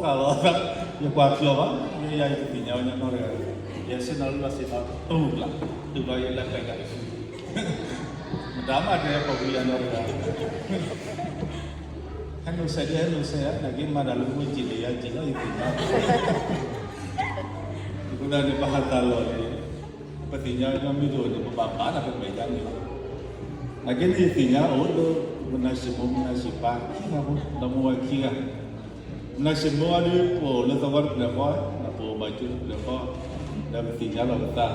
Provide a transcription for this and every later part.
ဃာ်လီၤသး, ယကွၢ်ပျီၢ်ဘၣ်, ယဲယၤယကသ့ၣ်ညါဝဲညီနီတဂၤ, ယဆ့ၣ်နီၤလၢလီၤဆ့ၣ်နီၤတူၢ်ကျါ, တုၤလီၤယလၢကျဲကျါတစု, မတၤမးတဲပှၤဝံၤယၤနီတဂၤ, ဟဲနုာ်စဲးဒ်ဟဲနုာ်စဲးဧါ, နာ်က့မၤတၢ်လၢဝဲက့ၤန့ၣ် ယၤက့ၤလီၤယသ့ၣ်ညါ, အဃိဒၣ်န့ၣ် ပဟးတၢ်လီၢ်န့ၣ် ပသ့ၣ်ညါညီမ့ၢ်တအိၣ်န့ၣ် ပဘၣ်ပာ်တၢ်ပမဲာ်ညါန့ၣ်လီၤ. နာ်က့န့ၣ်ယသ့ၣ်ညါအိၣ်လၢ မနၤၡ့မိၢ်မနၤၡ့ပၢ်ခံဂၤဖိ ဒီမါဝၤခံဂၤ, မနၤၡ့မိၢ်အီၤဒ် ပအိၣ်လၢသဝီတဖျၢၣ်ဃီ, ပအိၣ်ဘၣ်ကၠိတဖျၢၣ်ဃီ, ဒီးပသ့ၣ်ညါလီၤပသး,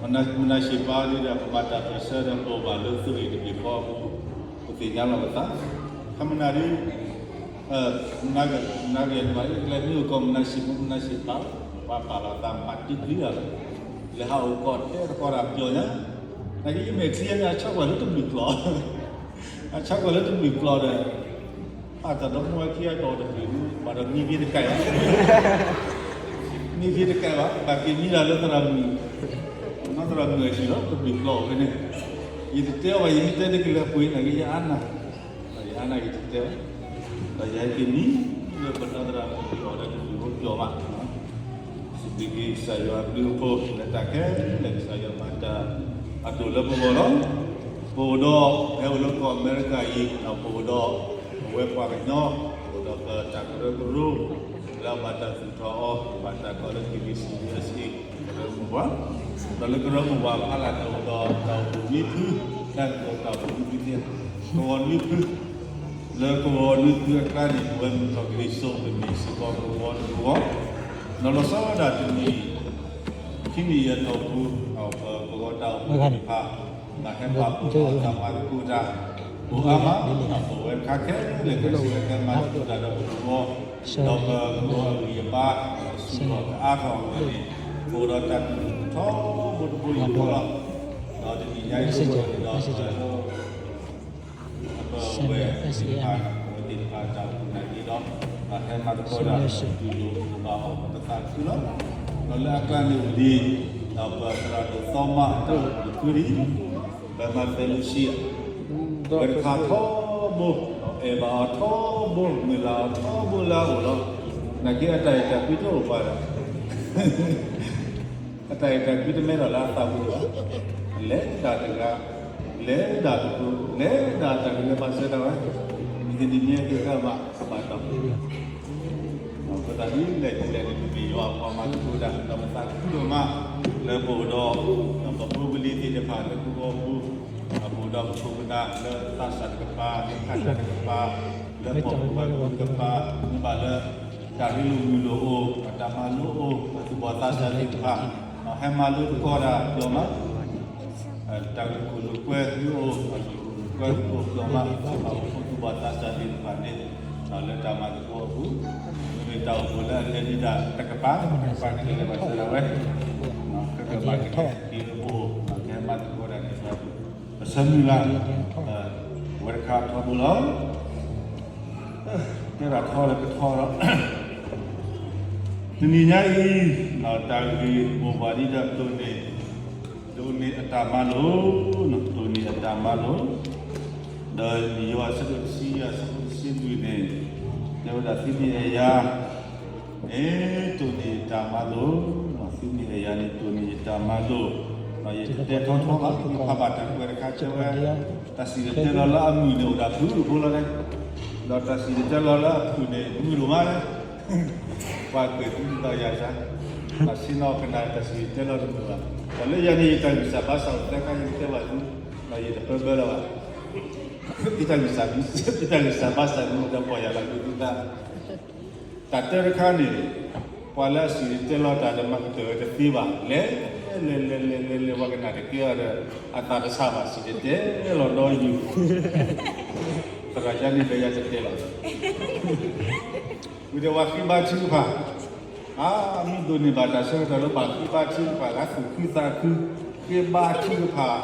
မနၤၡ့ပၢ်ဒ်ဒီး ပမၤတၢ်ပၢၢ်ဆၢဒီး ပအိၣ်ဘၣ်လၢသုးရ့ၣ်တဘ့ၣ်ဃီအပူၤ, ပသ့ၣ်ညါလီၤပသး, ခမနၤဒ် မနၤဂ့ၤမနၤဂ့ၤ ပှၤအံၣ်ကလဲၤမ့ၢ်အိၣ်ကီး မနၤၡ့မိၢ်မနၤၡ့ပၢ်, ပှၤပာ်လီၤသးမၤတံၢ်ကံလီၤ, လဲၤဟးအိၣ်ကီးတဲတကီးတၢ်ပျီၢ်ညါ, နာ်က့ယမဲာ်ချံန့ၣ် အဆၢကွၢ်လၢတမုာ်ကျိာ်, အဆၢကွၢ်လၢတမုာ်ကျိာ်ဒီး အတၢ်ဒီမါဝၤခံဂၤဒီးတမုာ်, ဘၣ်ဒီးမံဖံတကဲဘၣ်, မံဖံတကဲဘၣ်, ဘၣ်က့ၤမံတၢ်လၢသရၣ်မုၣ်, နီၢ်သရၣ်မုၣ်အဟံၣ်လီၤ တမုာ်ကျိာ်ဖဲန့ၣ်, ယတတဲအီၤဘၣ် ယမ့ၢ်တဲတကလဲၤပှ့ၤ နာ်က့ယအါနၢ် ဒီးယအါနၢ်ယတတဲဘၣ်, ဒီးယဟဲက့ၤနံၤလၢပနီၢ်သရၣ်မုၣ်အီၤဒီးတမုာ်ဖိပျီၢ်ဘၣ်, စံးဘျုးက့ၤကစၢ်ယွၤအဘျုးအဖှိၣ် လၢတၢ်ခဲလၢာ်ကစၢ်ယွၤမၤတၢ်အဒိၣ်လၢပဂီၢ်လီၤ. ပအိၣ်ဒီး ဖဲအိၣ်လၢကီၢ်အမဲရကၤအံၤ ဒီးပအိၣ်ဒီး ပဝဲပှၤကညီ ပအိၣ်ဒီးပတၢ်ကရၢကရိ လၢအဘၣ်တၢ်သူၣ်ထီၣ်အီၤ ဘၣ်တၢ်ကိးလၢ KBC USA ကရၢမိၢ်ပှၢ်, ဒီးလၢကရၢမိၢ်ပှၢ်ဖးလၢ်န့ၣ် အိၣ်ဒီးတၢ်အိၣ်ဖှိၣ်နွံဖု, တၢ်အိၣ်ဖှိၣ်တၢ်အိၣ်ဖှိၣ်နွံဖုသ့ၣ်, ကဝီၤနွံဖု, လၢကဝီၤနွံဖုအကျါန့ၣ် ပဝဲမုၢ်ထီၣ်ကလံၤစိး ပမ့ၢ်စ့ၢ်ကီးကဝီၤတကဝီၤ, ဒီးလီၤဆီဒၣ်တနံၣ် ခံနံၣ်အတီၢ်ပူၤ ပကဝီၤတၢ်အိၣ်ဖှိၣ်သ့ၣ်တဖၣ် ဘၣ်ဟဲပာ်ဖှိၣ်ဒီးတၢ်မၤသကိးတၢ် အိၣ်အါမး, ပဝဲတခါခဲလၢာ်ခဲဆ့ ဟဲမၤသကိးတၢ်ဒီးပကဝီၤ, ဒီးပကဝီၤအဂံၢ်အဘါ ဒီးပစုလီၢ်ကအါထီၣ်အဂီၢ်န့ၣ် ပအိၣ်ဒီးတၢ်သူၣ်ထီၣ်ဘိတဘိယူၢ်ဃီလီၤ. ဒီးတနံၣ်ညါအံၤ ပအိၣ်ဒီး ပဝဲသ့ၣ်တဖၣ် ပဝဲသ့ၣ်တဖၣ်တၢ်အိၣ်ဖှိၣ်နာ်က့ဒီး ပဟဲမၤသကိးတၢ် တုၤဒိၣ်ဘၣ်အီၤ ပသးခုလီၤ. ဒီးလၢအကျါန့ၣ်အိၣ်ဒံး ဒီးပသရၣ်ဒိၣ်သီမါ တၢ်အိၣ်ဖှိၣ်တဖုဒံး ပမၤသဲလူၤဆံ ဝဲတခါထီဘိ အဲၣ်ဘၣ်အီၤထီဘိ မုၢ်လၢ်အီၤထီဘိလၢအအိၣ်လီၤ. နာ်က့အတၢ်အဲၣ်တၢ်ကွံတအိၣ်ပှၤဒီး အတၢ်အဲၣ်တၢ်ကွံတမဲထီၣ်လၢအသးပူၤဘၣ်. လဲၤဒၣ်တဂၤ, လဲၤဒၣ်တကျိၤ, လဲၤဒၣ်တၢ်ကလဲၤဘၣ်ဆၢတၢ်ဝဲ, မုၢ်တနံၤမ့ၢ်ဟဲက့ၤတၢ်ဘၣ် ကဘၣ်တီၢ်ပူၤ, ပသးဒ်လဲၣ်ဒ်လဲၣ်န့ၣ် ပမ့ၢ်ယွၤအပှၤမၤသကိးတၢ် ဒီးပသးခုဒိၣ်မး လၢပအိၣ်ဒီး ပဖိပလံၤသ့ၣ်တဖၣ်လၢပဂီၢ်ပူၤ, ပအိၣ်ဒီးပခိၣ်ပနၢ်လၢသးစၢ်တကပၤ, လၢခါတၢ်တကပၤ, လၢပှၤကဝီၤတကပၤ, မ့ၢ်ဘၣ်လၢ တၢ်ရ့လိာ်မုာ်လိာ်အိၣ်, တၢ်မၤလိအိၣ်, သူၣ်ဘီၣ်သးစၢ်သ့ၣ်တဖၣ်, ဟဲမၤလိသကိးတၢ်ပျီၢ်မး, တၢ်လိာ်ခိၣ်လိာ်ကွဲမ့ၢ်အိၣ်, တၢ်လိာ်ခိၣ်လိာ်ကွဲမ့ၢ်အိၣ်ပျီၢ်မး, သူၣ်ဘီၣ်သးစၢ်သ့ၣ်တဖၣ်န့ၣ် လၢတၢ်မၤသကိးအပူၤ, မ့မ့ၢ်တၢ်အိၣ်ဖှိၣ်လၢအလဲၤဒံးတၢ်တကပၤ, တကပၤန့ၣ်ကလဲၤဘၣ်ဆၢဒၣ်ဝဲ, ကကဘၣ်ကလဲၤက့ၤအိၣ်, ကဟဲမၤသကိးတၢ်န့ၣ် ပဆၢမုၢ်လၢ်, ဝဲတခါထီဘိလီၤ. တဲဒၣ်ထီလၢကထီဒီး တနံၤညါအံၤ တၢ်ဂ့ၢ်မိၢ်ပှၢ်ဒ်ဒီး တိၢ်န့ၢ်, တိၢ်န့ၢ်အတၢ်မၤလိာ်, တိၢ်န့ၢ်အတၢ်မၤလိာ်, ဒီးယိၤဟၣ်အဆၢဒိၣ်တဆံယဲၢ် အဆၢဖိတဆံလွံၢ်န့ၣ် တဲဝဲဒၣ်သုမ့ၢ်အဲၣ်ယၤ န့ၣ် တိၢ်န့ၢ်ယတၢ်မၤလိာ်, သုမ့ၢ်အဲၣ်ယၤန့ၣ် တိၢ်န့ၢ်ယတၢ်မၤလိာ်, ယတတဲထီထီဘၣ်, ယဖးဘၣ်တၢ်ကွဲးတခါတဲဝဲ, တၢ်စံၣ်တဲၤတဲလီၤလၢအမုာ်န့ၣ် အိၣ်ဒၣ်ဖုတဖိလီၤန့ၣ်, ဒီးတၢ်စံၣ်တဲၤတဲလီၤလၢအဖုၣ်န့ၣ် မုာ်ဒိၣ်မးန့ၣ်, ပှၤကွဲးသုတသီယၤစၢ်, ဘၣ်ဆ့ၣ်နီၤကနၣ်တၢ်စံၣ်တဲၤတဲလီၤတမုာ်ဘၣ်, ဒီးလၢယၤန့ၣ် ယတၢ်ဂံၢ်စၢ်ဘါစၢ်အိၣ်သၢခါ ယကတဲဘၣ်သု, ဒီးယတပၢဘၢလၢၤဘၣ်, ယတၢ်ဂံၢ်စၢ်, ယတၢ်ဂံၢ်စၢ်ဘါစၢ်န့ၣ် ဒီးပီၢ်ယၢ်လီၤက့ၤသုသး တၢ်တဲတခါန့ၣ်, ပှၤလၢအစံၣ်တဲၤတဲလီၤတၢ်ဒီးမၤကတၢၢ်ဝဲတသ့ဘၣ်, လဲၤ, လဲၤ လဲၤ လဲၤ လဲၤ လဲၤ ပှၤကနၣ်တကဲအီၤဒီး အသးတဆါဘၣ် စံၣ်တဲၤတဲလီၤဒီးယိၤ, သရၣ်ယါန့ၣ်ဒီးယၤတတဲလီၤ, ဝံၤဒီးပှၤဃ့ဘါထုကဖၣ် အါ, မ့ၢ်ဒိးန့ၢ်ဘၣ်တၢ်ဆၢကတီၢ်လၢပှၤဃ့ဘါထုကဖၣ် ဂၤသူၣ်ခုသးခု, ဃ့ဘါထုကဖၣ်,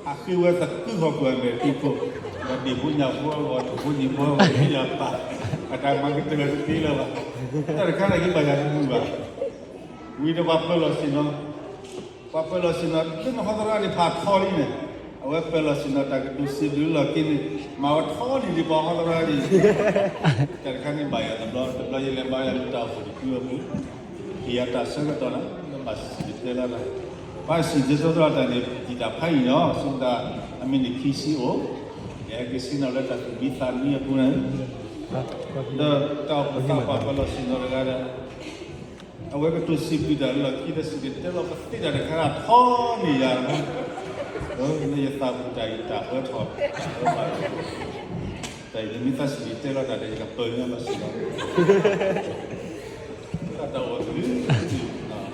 အဃ့ဝဲသကုၤဟီၣ်ကွံာ်အမဲာ်ဖံးခိၣ်, ဒီးဒ့ၣ်ဖိညၣ်ဖိအဂီၢ် ဒ့ၣ်ဖိညၣ်ဖိအဂီၢ် ယပၢ်, အတၢ်မၤကတၢၢ်တသ့လၢၤဘၣ်, တၢ်တခါန့ၣ်က့ၤဘၣ်ယၤတမုာ်ဘၣ်, ဝံၤဒီးပှၤပၢလီၤဆ့ၣ်နီၤ, ပှၤပၢလီၤဆ့ၣ်နီၤ လၢနဟီသရၣ်န့ၣ်ဖးထီလံန့ၣ်, အဝဲပၢၤလီၢ်ဆ့ၣ်နီၤတၢ်ကတိၤစံးဘျုးလီၢ်ခံန့ၣ် မၤဝဲထီလံၤဒံးပှၤဟီသရၣ်န့ၣ်, တၢ်တခါန့ၣ်ဘၣ်ယၤတဘျီ, တဘျီယလဲၤဘါယွၤလၢတၢ်အိၣ်ဖှိၣ်တဖုအပူၤ, ဟ့ၣ်ယၤတၢ်ဆၢကတီၢ်လၢ ဘၣ်စံၣ်တဲၤတဲလီၤတၢ်, ဘၣ်စံၣ်တဲၤတဲလီၤတၢ်န့ၣ် တံာ်တာ်ဖးယံာ်လီၤ, ဆိကတၢၢ် အမ့ၢ်န့ၣ်ခံဆံအိၣ်, ယဟဲက့ၤဆ့ၣ်နီၤလၢတၢ်သူၣ်မံသးမံအပူၤန့ၣ်, ဒီးတၢ်အိၣ်ဖှိၣ်သးပှၢ်ပၢၤလီၢ်ဆ့ၣ်နီၤတဂၤဒီး အဝဲကတိၤစံးဘျုးတၢ်လၢလီၢ်ခံဒီး စံၣ်တဲၤတဲလီၤပသ့တၢ်တခါထီန့ၢ်ယၤ, လၢယသးပူၤတၢ်အံၤတၢ်အၢထီၣ်, တၢ်အံၤန့ၣ်မ့ၢ်သးစံၣ်တဲၤတဲလီၤတၢ်ဒီး ယကပၢၤညါလီၤစံးလီၤ, တၢ်တအိၣ်သလုး,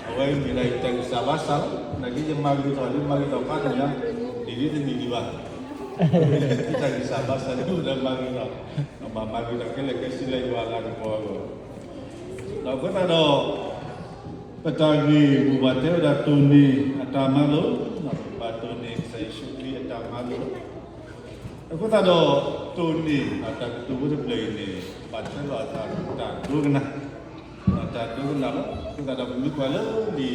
အဝဲမ့ၢ်ဒၣ်ယတၢ်ဂံၢ်စၢ်ဘါစၢ်လီၤ, နာ်က့ယမၤဂ့ၤထီၣ်ဒ်မၤဂ့ၤထီၣ်ဖးဒိၣ်ညါ, ဒ်ဒ်တမံၤဒံးဘၣ်, တၢ်ဂံၢ်စၢ်ဘါစၢ်ဒ်အိၣ်ဒီးမၤဂ့ၤထီၣ်, ဘၣ်မၤဂ့ၤထီၣ်ခဲလၢာ်ခဲဆ့လၢယွၤအလၤကပီၤအဂီၢ် ဒီးအဃိသတးဒီး ပတၢ်ဂ့ၢ်မိၢ်ပှၢ်တဲဝဲဒၣ်တိၢ်န့ၢ်အတၢ်မၤလိာ်, ပဘၣ်တိၢ်န့ၢ်ကစၢ်ယ့ၣ်ၡူးခရံာ်အတၢ်မၤလိာ်, အဃိသတးဒီး တိၢ်န့ၢ်အတၢ်ကတိၤဖိတဖျၢၣ်အံၤန့ၣ် ဘၣ်ထွဲလိာ်အသးတၢ်ဒိကနၣ်, တၢ်ဒိကနၣ်လီၤ. အဃိသတးဒီးပမ့ၢ်ကွၢ်လၢလံာ်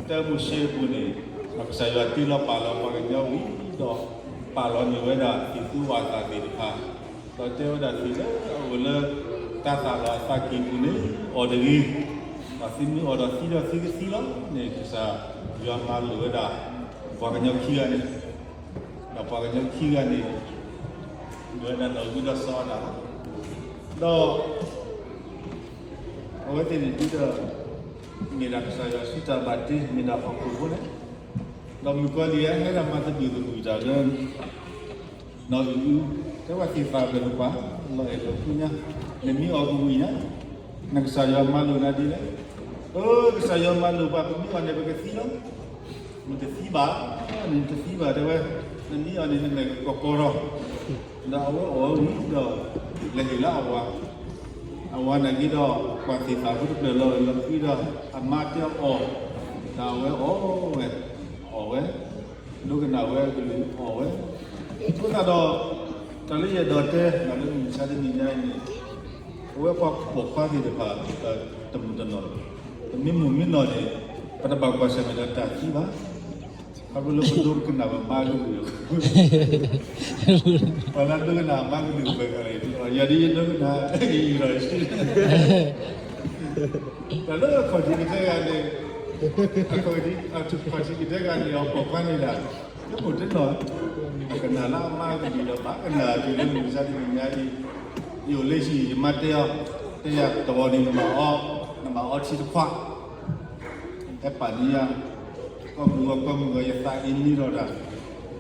တၢမိၤၡ့အပူၤန့ၣ်, ကစၢ်ယွၤတ့လီၤပာ်လီၤပှၤကညီဝံၤဒီး ပာ်လီၤန့ၢ်ဝဲဒၣ်သ့ၣ်သူဝၣ်သၣ်သ့ၣ်တဖၣ် ဒီးတဲဝဲဒၣ်သ့ၣ်လၢအအိၣ်လၢ တၢ်သၣ်လီၤအသးကံၢ်ပူၤန့ၣ် အီၣ်တဂ့ၤ, ဒီးသုမ့ၢ်အီၣ်ဒီးသံဒီးသုကသံလီၤန့ၣ် ကစၢ်ယွၤမၤလိာ်ဝဲဒၣ် ပှၤကညီခံဂၤန့ၣ်, ဒီးပှၤကညီခံဂၤန့ၣ် မ့ၢ်ဝဲဒၣ်ဒီးဝံဒီးစီၤအၤဒၣ်လီၤ. ဒီး အဝဲသ့ၣ်န့ၣ်ဒ်ဒီး မ့ၢ်ဒၣ်ကစၢ်ယွၤစုတၢ်ဘၣ်တ့ မ့ၢ်ဒၣ်ဟီၣ်ခိၣ်ဖိန့ၣ်, ဒီးမုၣ်ကီၤလံၢ်ဟဲဒၣ်မၤသဒူၣ်သဒူၣ်တၢ်လၢ နီၢ်အံၤအူ, တဲဝဲသ့ၣ်သးပ့ၤနီၣ်ပှၤ, လီၤအဲၣ်လီၤကွံညါ, နမ့ၢ်အီၣ်ကဝံၤညါ, နကစၢ်ယွၤမၤလိာ်နၤဒ်လဲၣ်. အိ ကစၢ်ယွၤမၤလိာ်ပှၤ ပမ့ၢ်အီၣ်န့ၣ် ပကသံလီၤ. နတသံဘၣ်, နတသံဘၣ်တဲဝဲ, နမ့ၢ်အီၣ်န့ၣ် နမဲာ်ကကီကီထီၣ်. ဒီးအဝဲအီၣ်ဝံၤဒီး လဲၤဟ့ၣ်လၢအဝၤ, အဝၤနာ်က့ဒီး ပှၤသ့ၣ်သးဖိတဖျၢၣ်လီၤအဲၣ်လီၤကွံဒီး အမါတဲအီၣ်, ဒီးအဝဲအီၣ်ဝဲ, အီၣ်ဝဲ, ဒိကနၣ်ဝဲအကလုၢ်အီၣ်ဝဲ, အဃိသတးဒီး တၢ်လၢယအဲၣ်ဒိးတဲ လၢမုၢ်မဆါတနံၤညါအံၤန့ၣ်, အဝဲပှၤပိာ်ခွါသ့ၣ်တဖၣ် တမုၢ်တနီၣ်, ပမ့ၢ်မိၢ်မ့ၢ်နီၢ်န့ၣ် ပတဘၣ်ကွၢ်ဆၢၣ်မဲာ်ဒီးတၢ်သံဘၣ်. ခီဖျိလၢပဒိကနၣ်ပမါကလုၢ်, ပှၤလၢဒိကနၣ်အမါကလုၢ်ပှဲၤဂၤန့ၣ်, ယၤဒ်ယဒိကနၣ်အံၤဒီး တၢ်လၢအခီၣ်ထံးကတဲဂၤန့ၣ်, အခီၣ်ထံးကတဲဂၤန့ၣ် အပိာ်ခွါန့ၣ်ဒၣ်, လၢမိၢ်တနီၢ်, အကနၣ်လၢအမါကလုၢ်ဒီး ဘၣ်ကနၣ်တုၤလၢမုၢ်မဆါတနံၤညါအံၤ, ယအိၣ်လၢဟံၣ် ယမါတဲအီၤ, တဲယၤတဝီန့ၣ် နဘၣ်အီ, နဘၣ်အီထံတခွး, ဟဲပာ်န့ၢ်ယၤ, ကီၢ်မုၢ်ဂီၤ ကီၢ်မုၢ်ဂီၤ ယသးအ့န့ထီၣ်တၢ်,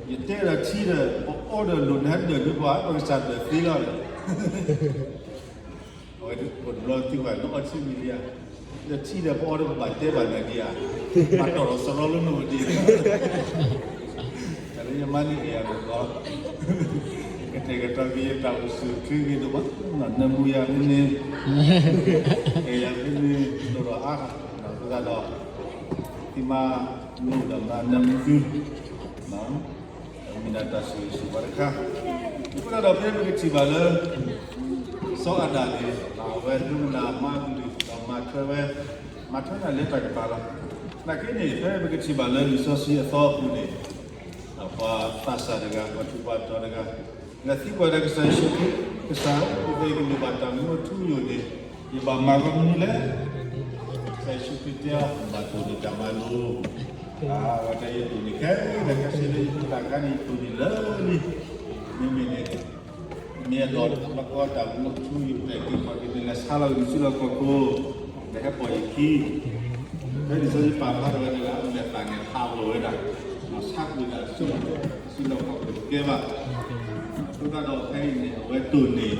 ယတဲဒီးထံဒီး ပအီဒီးလိာ်နဟဲဒၢးဒုးပှၤ ပကစၢ်ဒၢးသ့လီၤဒီး အဝဲအိၣ်တဘျီသံကွၢ် နအီထံမံၤလံဧါ, ဒီးထံဒီးပအီဒီး ပဘၣ်တဲဘၣ်နၤဒံးဧါ, ဘၣ်တီၢ်ထီၣ်စရီလၢနအိၣ်ဒံး, တၢ်လၢယမါန့ၣ်အဲၣ်ယၤကီး, ကတဲာ်ကတီၤက့ၤယတၢ်အိၣ်ဆူၣ်အိၣ်ချ့ဂ့ၤဒိၣ်မး, နၢမူယၤဖဲန့ၣ်, အဲၣ်ယၤဖဲန့ၣ် ဒိၣ်ထီၣ်အါထီၣ်, အဃိသတးဒီး သုမါ မ့ၢ်ဒီးမါနၢမူသု မ့ၢ်ဒၣ်တၢ်ဆိၣ်ဂ့ၤဆိၣ်ဝါတခါ, အဃိသတးဒီးဖဲပကထံၣ်ဘၣ်လၢ စီၤအၤဒၣ်န့ၣ် အဝဲဒိကနၣ်မါကလုၢ်ဒီးမၤထွဲဝဲ, မၤထွဲတၢ်လၢတၢ်ကပၤလီၤ. နာ်က့န့ၣ် ဖဲပကထံၣ်ဘၣ်လၢလံာ်စီဆှံအသီအပူၤန့ၣ်, ပှၤသးစၢ်တဂၤ ပှၤထူးပှၤတီၤတဂၤ လဲၤသံကွၢ်ဒီးကစၢ်ယ့ၣ်ၡူးခရံာ်, ကစၢ်ဧၢ, ယသ့ၣ်ကမ့ၢ်ဘၣ်တၢ်မူအထူအယိာ်န့ၣ် ယဘၣ်မၤကမနုၤလဲၣ်. ကစၢ်ယ့ၣ်ၡူးခရံာ်တဲအီၤ, ဘၣ်တိၢ်န့ၢ်တၢ်မၤလိာ်, အဝဲတဲယတိၢ်န့ၢ်ခဲလၢာ်ခဲဆ့လၢ ယဖိသၣ်ခါန့ၣ် ယတိၢ်န့ၢ်လၢာ်လံ, မ့မ့ၢ်န့ၣ် မ့ၢ်အဲၣ်ဒိးလီၢ်ကီတၢ်မူအထူအယိာ် တဲာ်က့ၤခီၣ်က့ၤန့ၣ် လဲၤဆါလီၤက့ၤနစုလီၢ်ခီၣ်ခိၣ်, လဲၤဟဲပိာ်ယခံ, ဖဲန့ၣ်စီၤယပၢ်ဖးထီၣ်ဝဲဒၣ်လၢအမဲာ်သၣ်န့ၣ် ဟးလီၤဝဲဒၣ်, ဆါကွံာ်ဒၣ်ဆူ စုလီၢ်ခီၣ်ခိၣ်တကဲဘၣ်. အဃိသတးဒီးဖဲအံၤန့ၣ် အဝဲတိၢ်န့ၢ်,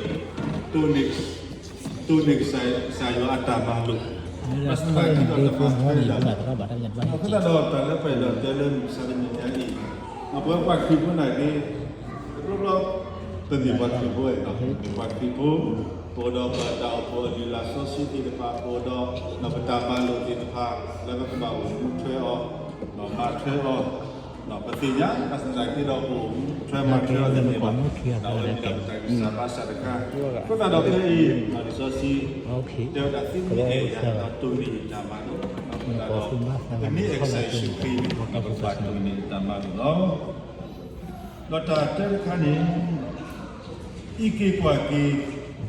တိၢ်န့ၢ် တိၢ်န့ၢ်ကစၢ်ယွၤအတၢ်မၤလိာ်, ဘၣ်ဆၣ်သနာ်က့ဒီးတမၤထွဲဒၣ်, အဃိသတးဒီးတၢ်လၢပအဲၣ်ဒိးတဲလၢမုၢ်မဆါတနံၤညါအံၤ, ပဝဲပှၤခရံာ်ဖိနာ်က့ တဘျီဘျီ ပမ့ၢ်ပှၤခရံာ်ဖိဝဲ, ပမ့ၢ်ပှၤခရံာ်ဖိ, ပအိၣ်ဒီးပတၢ်အိၣ်ဖှိၣ်အလုၢ်အလၢ်စီဆှံသ့ၣ်တဖၣ်, ပအိၣ်ဒီးပတၢ်မၤလိာ်သ့ၣ်တဖၣ် လၢပကဘၣ်အိၣ်မူထွဲအီၤ, မၤထွဲအီၤ, ပသ့ၣ်ညါ ဘၣ်ဆၣ်သနာ်က့ဒီး ပအိၣ်မူထွဲမၤထွဲအီၤတန့ၢ်ဘၣ်, အဝဲမ့ၢ်ဒၣ်ပတၢ်ဂံၢ်စၢ်ဘါစၢ်တခါ, အဃိသတးဒီးဖဲအံၤ လံာ်စီဆှံ တဲဝဲဒၣ်သုမ့ၢ်အဲၣ်ယၤ ဒီးတိၢ်န့ၢ်ယတၢ်မၤလိာ်, အဃိသတးဒီး ပမ့ၢ်အဲၣ်ကစၢ်ယ့ၣ်ၡူးခရံာ်န့ၣ် ပကဘၣ်တိၢ်န့ၢ်တၢ်မၤလိာ်လီၤ. ဒီးတၢ်တၢတခါန့ၣ်, အံးက့ၤကွၢ်က့ၤ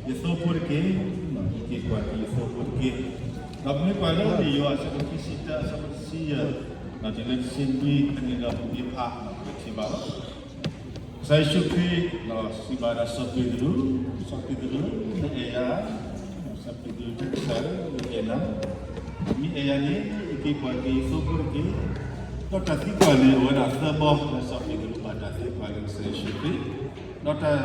ယသိဖိတက့ၢ်, အံးက့ၤကွၢ်က့ၤယသိဖိတက့ၢ်. ဒီးပမ့ၢ်ကွၢ်လၢလံာ်ယိၤဟၣ် အဆၢဖိခံဆံတၢ အဆၢဖိတဆံယဲၢ်, တုၤလၢတဆံနွံန့ၣ်ဒီး ပမ့ၢ်ဖးပထံၣ်ဘၣ်လီၤ. ကစၢ်ယ့ၣ်ၡူးခရံာ်စံးဘၣ်ဒီးစီၤပ့းတရူး, စီၤပ့းတရူး, နအဲၣ်ယၤဧါ. စီၤပ့းတရူးတဲ ကစၢ်ဧၢ, ယအဲၣ်နၤ, မ့ၢ်အဲၣ်ယၤန့ၣ် အံးက့ၤကွၢ်က့ၤယသိဖိတက့ၢ်. ဒီးတၢ်သံကွၢ်န့ၣ် အိၣ်ဝဲဒၣ်သၢဘီ လၢစီၤပ့းတရူးဘၣ်တၢ်သံကွၢ်လၢကစၢ်ယ့ၣ်ၡူးခရံာ်, ဒီးတၢ်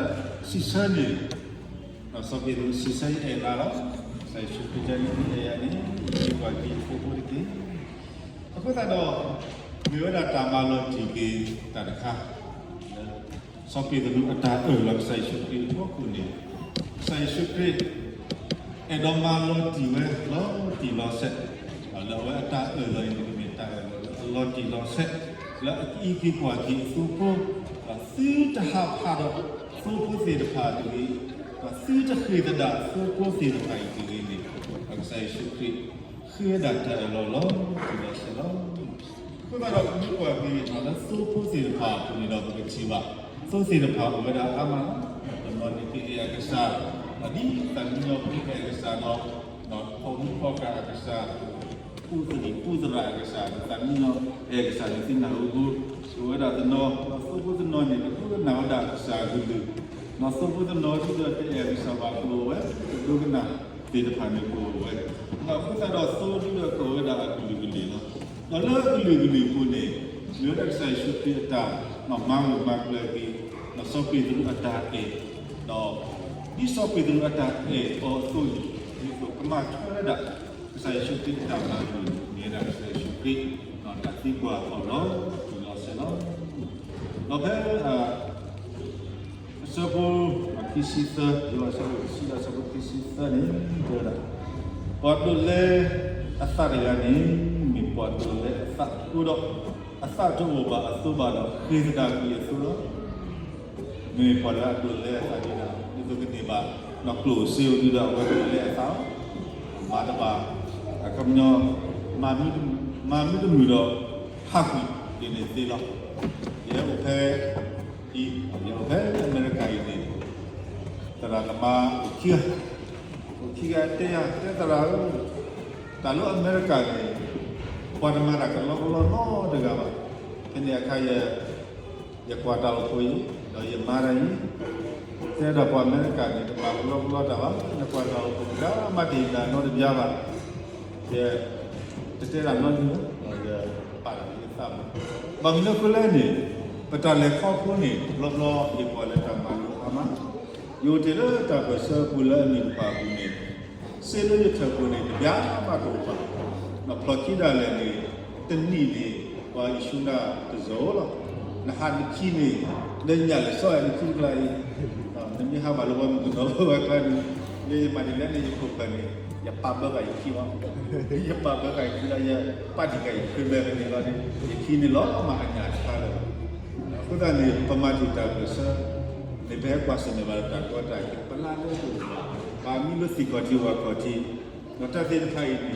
စံးဆၢန့ၣ်, စီၤပ့းတရူးစံးဆၢ ယအဲၣ်နၤလီၤ. ကစၢ်ယ့ၣ်ၡူးခရံာ်တဲ မ့ၢ်အဲၣ်ယၤန့ၣ် အံးက့ၤကွၢ်က့ၤယသိဖိတက့ၢ်. အဃိသတးဒီး မ့ၢ်ဝဲဒၣ်တၢ်မၤလီၤတံၢ်က့ၤတၢ်တခါ လၢစီၤပ့းတရူးအတၢ်အၢၣ်လီၤကစၢ်ယ့ၣ်ၡူးခရံာ်အဖီခိၣ်န့ၣ်, ကစၢ်ယ့ၣ်ၡူးခရံာ် အဲၣ်ဒိးမၤလီၤတံၢ်ဝဲလီၤတံၢ်လီၤဆဲး, လၢအဝဲအတၢ်အၢၣ်လီၤအံၤန့ၣ် ကမ့ၢ်တၢ်အၢၣ်လီၤလၢအလီၤတံၢ်လီၤဆဲး, လၢအကအံးက့ၤကွၢ်က့ၤအသိဖိ, ဒီးသုတဟးဖးဒီးသိဖိသ့ၣ်တဖၣ်တဂ့ၤ, ဒီးသုတဃ့ၢ်သဒၣ်သိဖိသ့ၣ်တဖၣ်အံၤတဂ့ၤန့ၣ်, ဒီးကစၢ်ယ့ၣ်ၡူးခရံာ် ဃ့ဝဲဒၣ်တၢ်အၢၣ်လီၤလီၤတံၢ်လီၤဆဲးလီၤ. အဃိသတးဒီး ပမ့ၢ်ကွၢ်က့ၤလၢသိဖိသ့ၣ်တဖၣ်အပူၤန့ၣ်ဒီး ပကထံၣ်ဘၣ် သိသ့ၣ်တဖၣ်အိၣ်ဝဲဒၣ်အါမး, တနီၤန့ၣ်ကအဲၣ်အကစၢ်, ဒ်သၣ်မံညီၤကအဲၣ်အကစၢ်ဒီး, ဒီးဖီၣ်မူဖီၣ်ကၤအကစၢ်, ကူၣ်သရံၣ်ကူၣ်သရၣ်အကစၢ်, သၣ်မံညီၤအဲၣ်အကစၢ်န့ၣ် သ့ၣ်နၢ်ဟူ, အိၣ်ဝဲဒၣ်တနီၤ, ဒီးသိဖိတနီၤန့ၣ် ကဒိကနၣ်ဝဲဒၣ်အကစၢ်အကလုၢ်, ဒီးသိဖိတနီၤဒ်ဒီးတအဲၣ်အကစၢ်ဘၣ်ကအိၣ်ဝဲ, ကဒိကနၣ်သ့ၣ်တဖၣ်န့ၣ်ကအိၣ်ဝဲ, ဒီးအဃိသတးဒီးသိဒ်ဒီးကအိၣ်ဝဲဒၣ်အကလုာ်ကလုာ်လီၤ. ဒီးလၢအကလုာ်ကလုာ်အပူၤန့ၣ်, မ့ၢ်ဝဲဒၣ်ကစၢ်ယ့ၣ်ၡူးခရံာ်အတၢ်မၤဂၢၢ်မၤကျၢၤက့ၤ, ဒီးစီၤပ့းတရူးအတၢ်အဲၣ်, ဒီးဒ်စီၤပ့းတရူးအတၢ်အဲၣ်အီၤအသိးန့ၣ်, ဒ်သိးကမၤထွဲဝဲဒၣ် ကစၢ်ယ့ၣ်ၡူးခရံာ်အတၢ်မၤလိာ်န့ၣ် မ့ၢ်ဝဲဒၣ်ကစၢ်ယ့ၣ်ၡူးခရံာ် တၢ်သံကွၢ်အီၤလီၤတံၢ်လီၤဆဲးလီၤ. ဒီးဖဲ အဆၢဖိခံဆံသၢ, ယိၤဟၣ်အဆၢဖိခံဆံသၢန့ၣ် တဲဝဲဒၣ်, ပှၤဒိးလဲအသးတဂၤန့ၣ် မ့ၢ်ပှၤဒိးလဲအသးအဃိဒီး, အသးတအိၣ်ဘၣ်အသိးဘၣ်ဒီး ဃ့ၢ်သဒၣ်ကွံာ်အသိးလီၤ. မ့ၢ်ပှၤလၢအဒိးလဲအသးဒ်န့ၣ်, ဒ်သိးကန့ၢ်ဘၣ် နီၢ်ကျိၣ်စ့ဧိၤဒ်ဒီး အဝဲဒိးလဲအသးလီၤ. မၤတဘၣ်, အခီပညီ, မၤမ့ၢ်တမုာ်ဒီး ဟးကွံာ်ဒ်န့ၣ်သ့လီၤ. ယအိၣ်ဖဲ အံၤ, ယအိၣ်ဖဲအမဲရကၤအံၤန့ၣ်, သရၣ်သမါအိၣ်ခံဂၤ, အိၣ်ခံဂၤတဲယၤ, တဲသရၣ်ဧၢ, တၢ်လၢအမဲရကၤန့ၣ် ပှၤတမၤတၢ်ကလီကလီနီတဂၤဘၣ်. ဖဲန့ၣ်အခါ ယကွၢ်တၢ်အိၣ်ဖှိၣ်အံၤ, ဒီးယမၤတၢ်အံၤ, တဲဒီးပှၤအမဲရကၤန့ၣ် တမၤကလီကလီတၢ်ဘၣ်, နကွၢ်တၢ်အိၣ်ဖှိၣ်တဂၤမး တဟ့ၣ်တၢ်နီတဘျါဘၣ်. ယတတဲတၢ်နီတမံၤ, ယပာ်တၢ်လၢယသးဘၣ်. ဘၣ်မနုၤအဃိလဲၣ်န့ၣ်, ပတၢ်လဲၤခီဖျိန့ၣ် တဘျီဘျီ ယကွၢ်လၢတၢ်မၤလိအါမး, ယအိၣ်တ့ၢ်လၢတၢ်ပၢၢ်ဆၢပူၤလၢအမံၤတဖၣ်အပူၤန့ၣ်, စ့လၢယထၢၣ်ပူၤန့ၣ် တဘျါမးတအိၣ်ဘၣ်. ဒီးဖျီၣ်ခံဒၣ်လဲာ်န့ၣ်, တနံၣ်န့ၣ် ပှၤအံၤဆူၣ်နၤတစိၤလီၤ. နဟးနခံန့ၣ်, နညၣ်လဲၤစီအနခံတကျါအံၤ, နမ့ၢ်ဟးဘၣ်လၢပှၤမုၣ်ကနီၤလၢဝဲကျါန့ၣ်, လၢယမၤဒ်လဲၣ်န့ၣ် ယခိၣ်ဖၢၣ်န့ၣ် ယပာ်ဘၢဃာ်ယခံလီၤ. ယပာ်ဘၢဃာ်ယခံလီၤ, ယပာ်ဒံးဃာ်ယခံဘဲန့ၣ်လီၤန့ၣ်, ယခံန့ၣ်လီၤမးအညၣ်တခါလၢၤဘၣ်. အဃိသတးန့ၣ် ပမၤတ့ၢ်တၢ်ပၢၢ်ဆၢ, မ့ၢ်ပဟဲကွၢ်ဆၢၣ်မဲာ်ဘၣ်ဒီးတၢ်ကီတၢ်ခဲ ပလါလၢတအိၣ်ဘၣ်,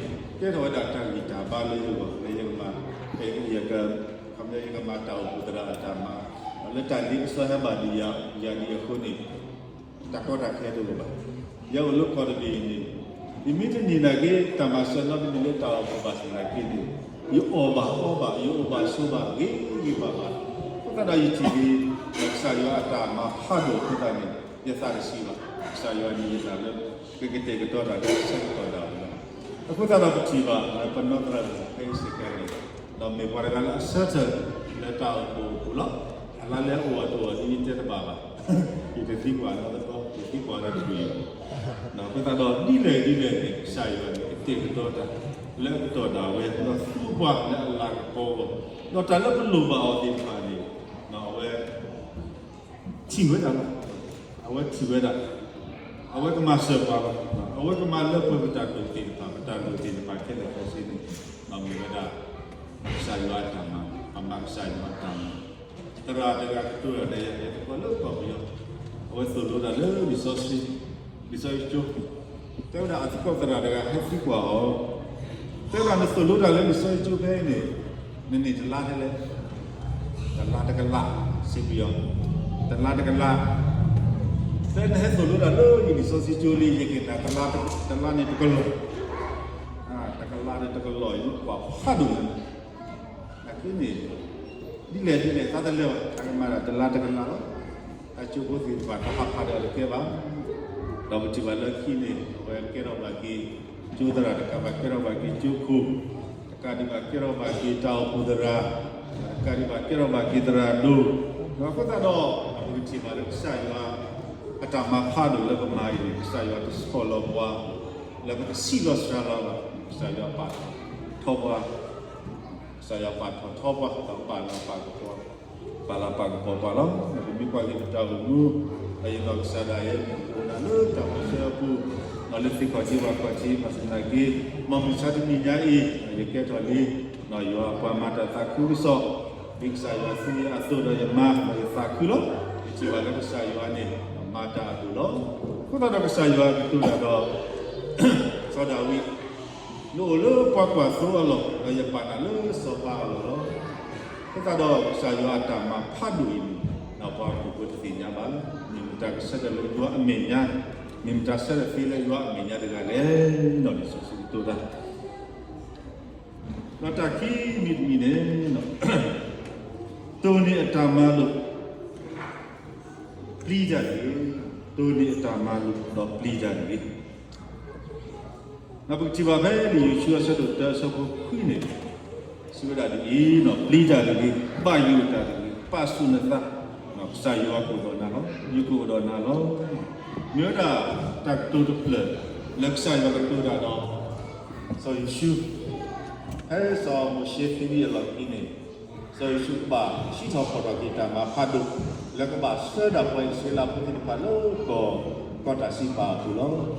ပမံလၢသ့ၣ်ခီၣ်ထံးဝၣ်ခီၣ်ထံး, ဒီးတၢ်သ့ၣ်တဖၣ်အံၤန့ၣ် ကဲထီၣ်ဝဲဒၣ်တၢ်ဂံၢ်တၢ်ဘါလၢယဂီၢ် လၢယကမၤ, ယက, ခီဖျိယကမၤတၢ်အိၣ်ဖှိၣ်သရၣ်အတၢ်မၤ, ဒီးလၢတၢ်လ့ပစီဟဲဘၣ်ဒံးယၤအဃိန့ၣ်, တၢ်ကီတၢ်ခဲတအိၣ်ဘၣ်. ယအိၣ်လၢကီၢ်တဘ့ၣ်အံၤန့ၣ်, ယမ့ၢ်တန့ၢ်နာ်က့ တၢ်မၤစၢၤနီတမံၤလၢတၢ်အိၣ်ဖှိၣ်ဘၣ်သနာ်က့န့ၣ်, ယအီၣ်ဘၣ်အီဘၣ်, ယအိၣ်ဘၣ်ဆိးဘၣ်ဂ့ၤဂ့ၤဘၣ်ဘၣ်. အဃိသတးဒီးယထံၣ်က့ၤ ကစၢ်ယွၤအတၢ်မၤဖးဒိၣ်အဃိသတးန့ၣ်, ယသးတဆံးဘၣ်. ကစၢ်ယွၤန့ၣ်ယသးလၢ ကကတဲာ်ကတီၤတၢ်လၢအဆၢကတီၢ်ဒၣ်ဝဲလီၤ. အဃိသတးဒီးပထံၣ်ဘၣ်လၢပနီၢ်သရၣ် ဖဲအံၤစ့ၢ်ကီးန့ၣ်, ဒီးမ့ၢ်ပှၤတဂၤလၢအဆၢထၢၣ်လၢတၢ်အိၣ်ဖှိၣ်အပူၤလီၤ. အလါလဲအအိၣ်အတအိၣ်ဒ်ယတဲတဘၣ်ဘၣ်. ယတသံကွၢ်နီတဘျီ, ယသံကွၢ်နီတဘျီ, ဒီးအဃိသတးဒီးဒ်လဲၣ်ဒ်လဲၣ်န့ၣ် ကစၢ်ယွၤန့ၣ် ကတဲာ်ကတီၤတၢ်လၢအကတီၢ်ဒၣ်ဝဲ, ဒီးသူပှၤလၢအလၤကပီၤအဂီၢ်, ဒီးတၢ်လၢပလိၣ်ဘၣ်အီၤသ့ၣ်တဖၣ်န့ၣ်, အဝဲ ထံၣ်ဝဲဒၣ်လီၤ. အဝဲထံၣ်ဝဲဒၣ်, အဝဲကမၤစၢၤပှၤလီၤ. အဝဲကမၤလၢပှဲၤပတၢ်ဒိးသ့ၣ်တဖၣ်, ပတၢ်ဒိးသ့ၣ်တဖၣ်ခဲလၢာ်ခဲဆ့န့ၣ်, ဒီးမ့ၢ်ဝဲဒၣ် ကစၢ်ယွၤအတၢ်မၤ, အမၤကစၢ်ယွၤအတၢ်မၤ. သရၣ်တဂၤကတိၤတၢ်ဒီးယၤ ယသကိးလၢကီၢ်ပယီၤ, အဝဲသိၣ်လိတၢ်လၢလံာ်စီဆှံ, လံာ်စီဆှံကၠိ, တဲဝဲဒၣ်အသကိးသရၣ်တဂၤဟဲသံကွၢ်အီၤ, တဲဝဲဒၣ်နသိၣ်လိတၢ်လၢလံာ်စီဆှံကၠိဖဲအံၤန့ၣ်, နန့ၢ်တလါထဲလဲၣ်, တလါတကလး, စံးပယီၤ, တလါတကလး, ဖဲနဟဲသိၣ်လိတၢ်လၢယလံာ်စီဆှံကၠိလံ ယက့ၤနၤ တလါန့ၣ်တကလီၢ်, တကလးန့ၣ်တကလီၢ် ယကွၢ်ဖးဒိၣ်ညါ, အဃိန့ၣ် ဒ်လဲၣ်ဒ်လဲၣ် သးတလဲၤဘၣ် တၢ်ကမၤတၢ်တလါတကလးလီၤ. တၢ်ကၠိဖိသ့ၣ်တဖၣ် တၢ်ဟးဖးဒိၣ်တကဲဘၣ်, ဒီးပထံၣ်ဘၣ်လၢခံန့ၣ် အဝဲကဲထီၣ်ဘၣ်က့ၤ ကၠိသရၣ်, တကးဘၣ်ကဲထီၣ်ဘၣ်က့ၤကၠိခိၣ်, တကးဒံးဘၣ်ကဲထီၣ်ဘၣ်က့ၤတၢ်အိၣ်ဖှိၣ်သရၣ်, တကးဒံးဘၣ်ကဲထီၣ်ဘၣ်က့ၤသရၣ်ဒိၣ်, ဒီးအဃိသတးဒီး ပကထံၣ်ဘၣ်လၢကစၢ်ယွၤ အတၢ်မၤဖးဒိၣ်လၢပမၤအံၤန့ၣ် ကစၢ်ယွၤတဆီၣ်လီၤပှၤ လၢပကဆံးလီၤစှၤလီၤဘၣ်, ကစၢ်ယွၤပာ်ထီၣ်ပှၤ, ကစၢ်ယွၤပာ်ထီၣ်ထီပှၤ ဒီးပာ်လၤပာ်ကပီၤ ပာ်လၤပာ်ကပီၤပှၤလီၤ. ပမ့ၢ်ကွၢ်က့ၤပတၢ်အိၣ်မူ ဒီးယနီၢ်ကစၢ်ဒၣ်ယဲ မ့ၢ်အိၣ်ဒၣ်လၢတၢ်ပၢဆှၢအပူၤ, ဒီးလၢသ့ၣ်ခီၣ်ထံးပှၤခီၣ်ထံး ဘၣ်ဆၣ်သနာ်က့ မ်မုၢ်ဆါတနံၤညါအံၤ ယကဲထီၣ်လံ ယွၤအပှၤမၤတၢ်သးခုကစီၣ်, ဒ်ကစၢ်ယွၤသူယၤအသိးဒီးယမၤ ဒီးယသးခုလီၤ. ယထံၣ်ဘၣ်လၢကစၢ်ယွၤန့ၣ် မၤတၢ်အဒိၣ်လီၤ. အဃိသတးဒီးကစၢ်ယွၤကတိၤတၢ်ဒီး စီၤဒၤဝံး, နအိၣ်လၢပှၤကွၢ်သိအလီၢ် ဒီးယပာ်နၤလၢစီၤပၤအလီၢ်လီၤ. အဃိသတးဒီးကစၢ်ယွၤအတၢ်မၤဖးဒိၣ်အံၤန့ၣ် ပှၤဟီၣ်ခိၣ်ဖိတသ့ၣ်ညါဘၣ်, မ့ၢ်မတၤကဆၢထၢၣ်လၢယွၤအမဲာ်ညါ, မ့ၢ်မတၤဆၢထၢၣ်သ့လၢယွၤအမဲာ်ညါတဂၤလဲၣ်, ဒီးလံာ်စီဆှံကတိၤတၢ် ဒီးတၢ်ခံမံၤတမံၤန့ၣ် တိၢ်န့ၢ်အတၢ်မၤလိာ် ပျံၤတၢ်တဂ့ၤ, တိၢ်န့ၢ်အတၢ်မၤလိာ်ဒီးပျံၤတၢ်တဂ့ၤ. ဒီးပကထံၣ်ဘၣ်ဖဲလံာ်ယိၤၡူအဆၢဒိၣ်တၢအဆၢဖိခွံန့ၣ် စံးဝဲဒၣ်ဒ်အံၤ, ပျံၤတၢ်တဂ့ၤ, ဘၣ်ယိၣ်တၢ်တဂ့ၤ, ပာ်ဆူၣ်နသး, ကစၢ်ယွၤကအိၣ်ဒီးနၤလီၤ, ယကအိၣ်ဒီးနၤလီၤ. မ့ၢ်ဝဲဒၣ်တၢ်ကတိၤတဖျၢၣ် လၢကစၢ်ယွၤကတိၤတၢ်ဒီး စီၤယိၤၡူ, ဖဲစီၤမိၤၡ့သံဝံၤအလီၢ်ခံန့ၣ် စီၤယိၤၡူကဘၣ်စံးထီၣ်ဖီၣ်ထီၣ်က့ၤတၢ်မၤဖးဒိၣ် လၢကဘၣ်ဆှၢဒၣ်ပှၤအံၣ်စရ့လးဖိသ့ၣ်တဖၣ်လၢကီၢ် ကီၢ်တၢ်စံးပာ်အပူၤလီ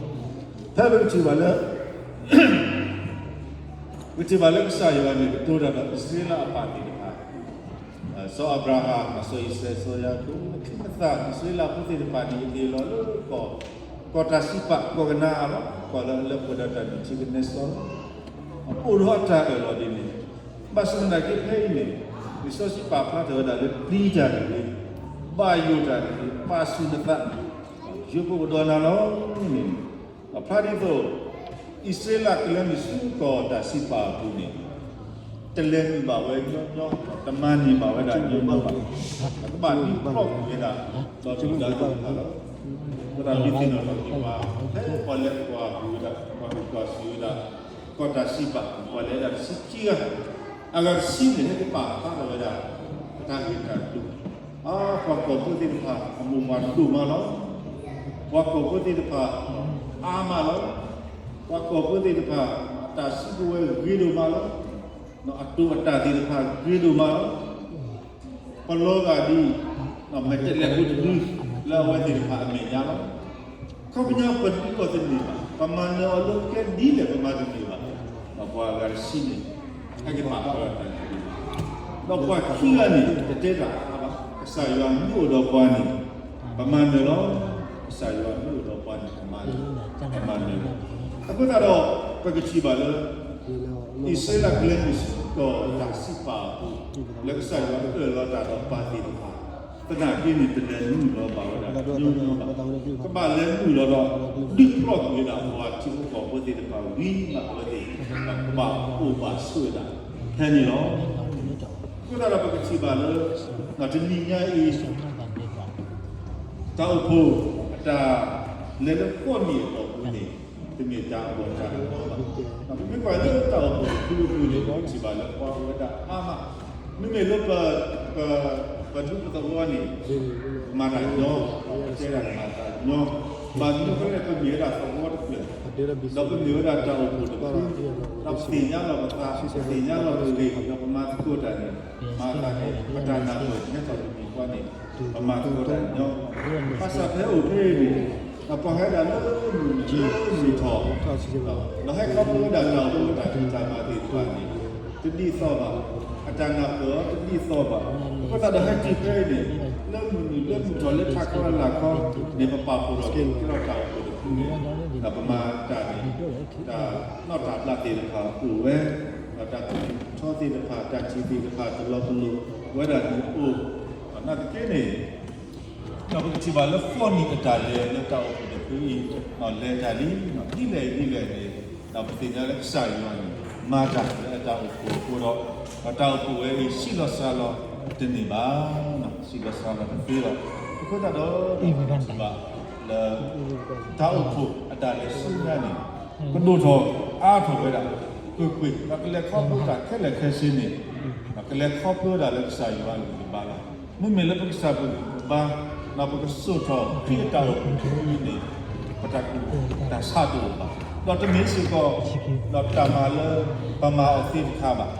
ၤ. ဖဲပကထံၣ်ဘၣ်လၢ ပထံၣ်ဘၣ်လၢကစၢ်ယွၤန့ၣ် ကတိၤတၢ်ဒီးအံၣ်စရ့လးအပၢ်သ့ၣ်တဖၣ် စီၤအၤဘြၤဟၣ်, စီၤအံၤစဲး, စီၤယၤကိာ်, လၢခံကတၢၢ် အံၣ်စရ့လးဖိသ့ၣ်တဖၣ်န့ၣ် က့ၤလီၤလၢကီၢ်, ကီၢ်တၢ်စံးပာ် ကီၢ်ကနၤအၣ်လီၤ, ကီၢ်လၢအလၢပှဲၤဒီးတၢ်နုၢ်ထံကနဲစီလီၤ. အိၣ်ဒီးအတၢ်အၢၣ်လီၤဒ်န့ၣ်, ဘၣ်ဆၣ်သနာ်က့ဖဲအံၤန့ၣ် လံာ်စီဆှံပာ်ဖျါထီၣ်ဝဲဒၣ်လၢပျံၤတၢ်တဂ့ၤ, ဘၣ်ယိၣ်တၢ်တဂ့ၤ, ပာ်ဆူၣ်နသး, ယွၤကအိၣ်ဒီးနၤလီၤန့ၣ်, ဒီးဖျါဒ်သိး အံၣ်စရ့လးကလဲၤနုာ်ဆူကီၢ်တၢ်စံးပာ်အပူၤန့ၣ် တလဲၤနုာ်ဘၣ်ဝဲညီညီ, တမၤန့ၢ်ဘၣ်ဝဲဒၣ်ညီညီဘၣ်, ကဘၣ်ဒုးဖျီၣ်ကွံာ်ဝဲဒၣ် ဒီးဒုၣ်ဒါသ့ၣ်တဖၣ်လီၤ. အဃိသတးဒ်န့ၣ်ဒီး ပှၤလဲၤကွၢ်ဝဲဒၣ်, ပှၤကကွၢ်စူၣ်ဝဲဒၣ် ကီၢ်တၢ်စံးပာ် ပှၤလဲၤဒၣ်တဆံခံဂၤ, အဂၤတဆံန့ၣ် ဟဲက့ၤပာ်ဖျါထီၣ်ဝဲဒၣ် တၢ်ဂ့ၢ်တၢ်ကျိၤ, ပှၤကီၢ်ဖိသ့ၣ်တဖၣ် အမိၢ်ပှၢ်ဒိၣ်မးလီၤ. ပှၤကီၢ်ဖိသ့ၣ်တဖၣ် အါမးလီၤ. ပှၤကီၢ်ဖိသ့ၣ်တဖၣ် အတၢ်စုကဝဲၤဂ့ၤဒိၣ်မးလီၤ. အတိာ်အတၢ်သ့ၣ်တဖၣ်ဂ့ၤဒိၣ်မးလီၤ. ပလီၤဂာ်ဒ် မဲာ်တဲးလဲးဖိတဒု လၢအဝဲသ့ၣ်တဖၣ်အမဲာ်ညါလီၤ. ခီပညီပဒုးအီၤတန့ၢ်ဘၣ်, ပမၤနၢၤအီၤလၢကျဲဒ်လဲၣ်ပမၤတန့ၢ်ဘၣ်, ဒီးပှၤအဂၤတဆံန့ၣ် ဟဲက့ၤပာ်ဖျါထီၣ်တၢ်ဂ့ၢ်, ဒီးပှၤခံဂၤန့ၣ် တတဲတၢ်အါဘၣ်, ကစၢ်ယွၤမ့ၢ်အိၣ်ဒီးပှၤန့ၣ် ပမၤနၢၤလီၤ. ကစၢ်ယွၤမ့ၢ်အိၣ်ဒီးပှၤန့ၣ် ပမၤနၢၤလီၤ. အဃိသတးဒီး ပကထံၣ်ဘၣ်လၢ အံၣ်စရ့လးကလဲၤနုာ်ဆူကီၢ်တၢ်စံးပာ်အပူၤ လၢကစၢ်ယွၤအၢၣ်လီၤတၢ်ဒီးပၢ်သ့ၣ်တဖၣ် သနာ်က့န့ၣ် တလဲၤနုာ်လီၤဘၣ်ဝဲဒၣ်ညီညီဘၣ်, ကဘၣ်လဲၤနုာ်လီၤဒီး ဒုးဖျီၣ်ကွံာ်ဝဲဒၣ်ပှၤထံဖိကီၢ်ဖိသ့ၣ်တဖၣ်ဝံၤမး အဝဲသ့ၣ် ကဘၣ်အိၣ်ဘၣ်ဆိးဝဲဒၣ်ဖဲန့ၣ်လီၤ. အဃိသတးဒီးပကထံၣ်ဘၣ်လၢ တနံၤညါအံၤ တၢ်အိၣ်ဖှိၣ်အတၢ်လဲၤလၢဃိးနံၣ်အတီၢ်ပူၤန့ၣ် တမ့ၢ်တၢ်အဂီၢ်တၢ်အနီဘၣ်. ပမ့ၢ်ကွၢ်လၢတၢ်အိၣ်ဖှိၣ်တဖုတဖုန့ၣ် ပထံၣ်ဘၣ်လၢပှၤအိၣ်ဝဲဒၣ်အါမး, မ့မ့ၢ်လၢ ပဒူပသဝီန့ၣ် မၤတၢ်ညီ, ပတဲဒၣ်မၤတၢ်ညီ, ဘၣ်မနုၤအဃိလဲၣ် ပမ့ၢ်ဝဲဒၣ်သဝီတဖျၢၣ်, ဒီးပမ့ၢ်ဝဲဒၣ်တၢ်အိၣ်ဖှိၣ်တဖု, ဒီးပသ့ၣ်ညါလီၤပသး, ပသ့ၣ်ညါလီၤပဂ့ၢ်, ဒီးပမၤသကိးတၢ်န့ၣ်, မၤသးန့ၣ် ပတၢ်နၢ်ပၢၢ်ဟဲထီၣ်တမံၤဃီန့ၣ် ပမၤသကိးတၢ်ညီ, ဘၣ်ဆၣ်ဖဲအိၣ်ဖဲအံၤန့ၣ် ဒီးပှၤဟဲဒၣ်လၢမုၢ်နုာ်လၢမုၢ်ထီၣ်, ဒီးဟဲခီဖျိဝဲဒၣ်တၢ်အိၣ်ဖှိၣ်တၢ်ဖံးတၢ်မၤသ့ၣ်တဖၣ်န့ၣ် တဒ်သိးဘၣ်, အတၢ်နၢ်ပၢၢ်အီၤတဒ်သိးဘၣ်. အဃိသတးဒီးဟဲတုၤဖဲအံၤန့ၣ် လၢမုၢ်နုာ်လၢမုၢ်ထီၣ်လၢထးခီလၢလာ်ခီန့ၣ် ပပာ်ဖှိၣ်ထီၣ်က့ၤကဲထီၣ်တၢ်အိၣ်ဖှိၣ်တဖုန့ၣ်, ဒီးပမၤတၢ်န့ၣ် တၢ်နီၣ်တၢ်ဘျးသ့ၣ်တဖၣ်အိၣ်ဝဲ, ဒီးတၢ်သူၣ်ထီၣ်သ့ၣ်တဖၣ် တၢ်ထံၣ်သ့ၣ်တဖၣ် တလီၤပလိာ်ဝဲဒၣ်န့ၣ်အိၣ်, ဒီးနာ်သက့န့ၣ် ဒီးပကထံၣ်ဘၣ်လၢဃိးနံၣ်အတၢ်လဲၤလၢတၢ်အိၣ်ဖှိၣ်တဖုအံၤ လဲၤတၢ်လံ, ဒ်လဲၣ်ဒ်လဲၣ်န့ၣ် ဒီးပသ့ၣ်ညါလၢကစၢ်ယွၤန့ၣ် မၤတၢ်လၢအတၢ်အိၣ်ဖှိၣ်အဃိဒီး ဒီးတၢ်အိၣ်ဖှိၣ်ဝဲအံၤ ဆံးလီၤစှၤလီၤတန့ၢ်ဘၣ်, ဆံးလီၤစှၤလီၤတသ့ဘၣ်. အဃိသတးဒီး ပထံၣ်ဘၣ်လၢ တၢ်အိၣ်ဖှိၣ်အတၢ်လဲၤဆူညါန့ၣ် ကဒိၣ်ထီၣ်အါထီၣ်ဝဲဒၣ်ကွ့ၢ်ကွ့ၢ် ဒီးကလဲၤခီဖျိတၢ်ခဲလၢာ်ခဲဆ့န့ၣ် ကလဲၤခီဖျိဝဲဒၣ်လၢကစၢ်ယွၤအဂံၢ်အဘါလီၤ. မ့မ့ၢ်လၢပကစၢ်ပဂံၢ်ပဘါ ဒီးပကစိာ်ထီၣ်ခရံာ်အတၢ်အိၣ်ဖှိၣ်တဖုအံၤန့ၣ် ပတၢ်ကူၣ်တၢ်ဆးတအိၣ်ဘၣ်. ဒီးတမ့ၢ်စ့ၢ်ကီး ဒီးတၢ်မၤလၢပမၤအီၤသ့တခါဘၣ်.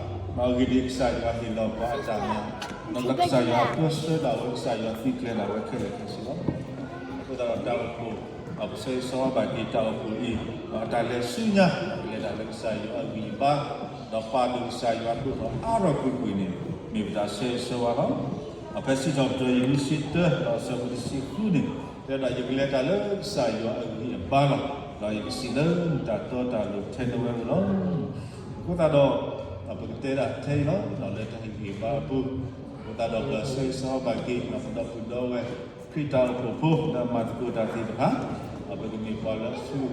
ဒီးအဂ့ၢ်ဒ်အံၤ ကစၢ်ယွၤဟ့ၣ်လီၤပှၤအတၢ်မၤ ဒီးကစၢ်ယွၤပၢဆှၢဒၣ်ဝဲ ကစၢ်ယွၤသုးကျဲၤဒၣ်ဝဲခဲလၢာ်ခဲဆ့လီၤ. အဃိသတးဒီးတၢ်အိၣ်ဖှိၣ် ဒီးပဆၢဂ့ၤဆၢဝါဘၣ်က့ၤတၢ်အိၣ်ဖှိၣ်အံၤ ဒီးအတၢ်လဲၤဆူညါ ကလဲၤဒၣ်လၢကစၢ်ယွၤအဂံၢ်အဘါ ဒီးပာ်ဒိၣ်ကစၢ်ယွၤဒိၣ်ထီၣ်အါထီၣ်ကွ့ၢ်ကွ့ၢ်န့ၣ် မ့ၢ်ပတၢ်ဆၢဂ့ၤဆၢဝါလီၤ. ဒီးဖဲစံးထီၣ်ပတြၢၤ ယွၤ တၢ ဒီးအဆၢဖိတဆံဃုန့ၣ် တဲဝဲဒၣ် ယကလဲၤတၢ်လၢကစၢ်ယွၤအဂံၢ်အဘါလီၤ. ဒီးယကစံးလၢနတၢ်တီတၢ်လိၤထဲနဝဲဧိၤလီၤ. အဃိသတးဒီး ဒီးပကတဲဒၣ်ထဲအံၤလီၤ ဒီးလၢတၢ်ဟ့ၣ်ဂံၢ်ဟ့ၣ်ဘါအပူၤ အဃိသတးဒီးပဆၢဂ့ၤဆၢဝါဘၣ်က့ၤ ဒီးပဒီပုၢ်ဒီဝဲၢ် ခရံာ်တၢ်အိၣ်ဖှိၣ်ဖိ လၢအမၤသကိးတၢ်သ့ၣ်တဖၣ် ဒီးပကမ့ၢ်ပှၤလၢအဆူၣ်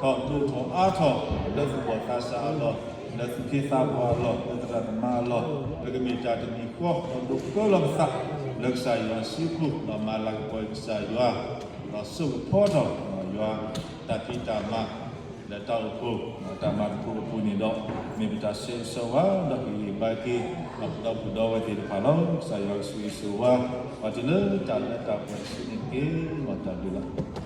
ထီၣ်ဒိၣ်ထီၣ်အါထီၣ် လၢသူၣ်ဘီၣ်သးစၢ်အလီၢ်, လၢသူၣ်က့သးပှၢ်အလီၢ်, လၢသရၣ်သမါအလီၢ်, ပကမ့ၢ်တၢ်တမံၤဃီ ဒီးဒိးပၢလီၤပသး လၢကစၢ်ယွၤစုပူၤ ဒီးမၤလၤကပီၤကစၢ်ယွၤ ဒီးစိာ်ကဖီထီၣ်ယွၤတၢ်ဖံးတၢ်မၤ လၢတၢ်အိၣ်ဖှိၣ် တၢ်မၤသကိးအပူၤန့ၣ်ဒီး မ့ၢ်ပတၢ်ဆၢဂ့ၤဆၢဝါ ဒီးဟ့ၣ်ဂံၢ်ဘါက့ၤ ဒီပုၢ်ဒီဝဲၢ်သ့ၣ်တဖၣ်လီၤ. ကစၢ်ယွၤကဆိၣ်ဂ့ၤဆိၣ်ဝါ ပှၤတုၤလၢတၢ်လၢတၢ်ပှဲၤတစုန့ၣ်တက့ၢ်. မ်တၢ်ဘျုးလီၤ.